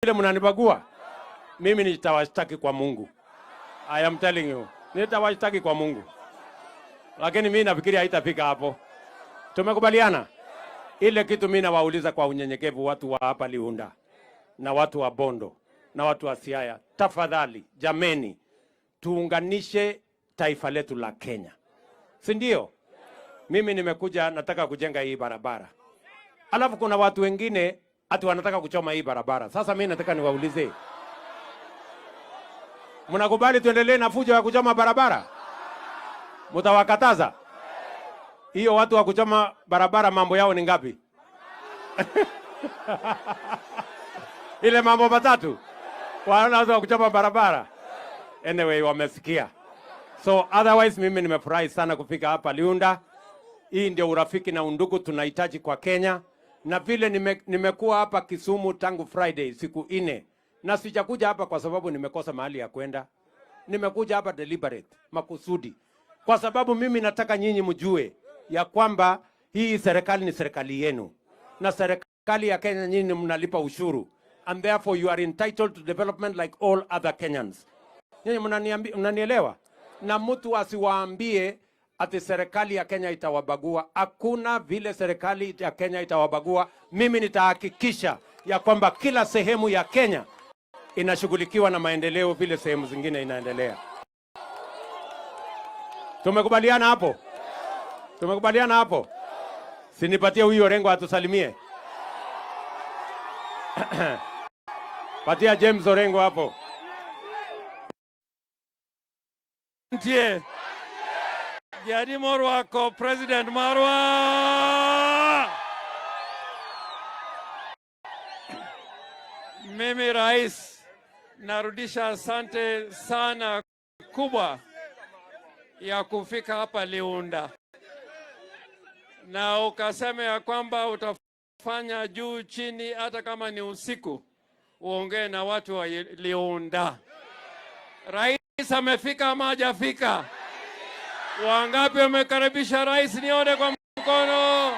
Vile mnanibagua mimi, nitawashtaki kwa Mungu. I am telling you, nitawashtaki kwa Mungu, lakini mimi nafikiri haitafika hapo. Tumekubaliana ile kitu. Mimi nawauliza kwa unyenyekevu, watu wa hapa Liunda na watu wa Bondo na watu wa Siaya, tafadhali jameni, tuunganishe taifa letu la Kenya, si ndio? Mimi nimekuja nataka kujenga hii barabara, alafu kuna watu wengine ati wanataka kuchoma hii barabara. Sasa mimi nataka niwaulize, mnakubali tuendelee na fujo ya kuchoma barabara? Mtawakataza hiyo watu wa kuchoma barabara? Mambo yao ni ngapi? Ile mambo matatu wanaanza wa kuchoma barabara. Anyway, wamesikia. So otherwise mimi nimefurahi sana kufika hapa Liunda. Hii ndio urafiki na undugu tunahitaji kwa Kenya, na vile nimekuwa hapa Kisumu tangu Friday siku 4, na sijakuja hapa kwa sababu nimekosa mahali ya kwenda. Nimekuja hapa deliberate, makusudi, kwa sababu mimi nataka nyinyi mjue ya kwamba hii serikali ni serikali yenu, na serikali ya Kenya nyinyi mnalipa ushuru, and therefore you are entitled to development like all other Kenyans. Nyinyi mnanielewa? Na mtu asiwaambie ati serikali ya Kenya itawabagua. Hakuna vile serikali ya Kenya itawabagua. Mimi nitahakikisha ya kwamba kila sehemu ya Kenya inashughulikiwa na maendeleo vile sehemu zingine inaendelea. Tumekubaliana hapo? Tumekubaliana hapo? Si nipatie huyu Orengo atusalimie. Patia James Orengo hapo. Nitie jadi morwako president marwa. Mimi rais, narudisha asante sana kubwa ya kufika hapa Liunda, na ukasema ya kwamba utafanya juu chini, hata kama ni usiku, uongee na watu wa Liunda. Rais amefika ama hajafika? Wangapi wamekaribisha rais? Nione kwa mkono.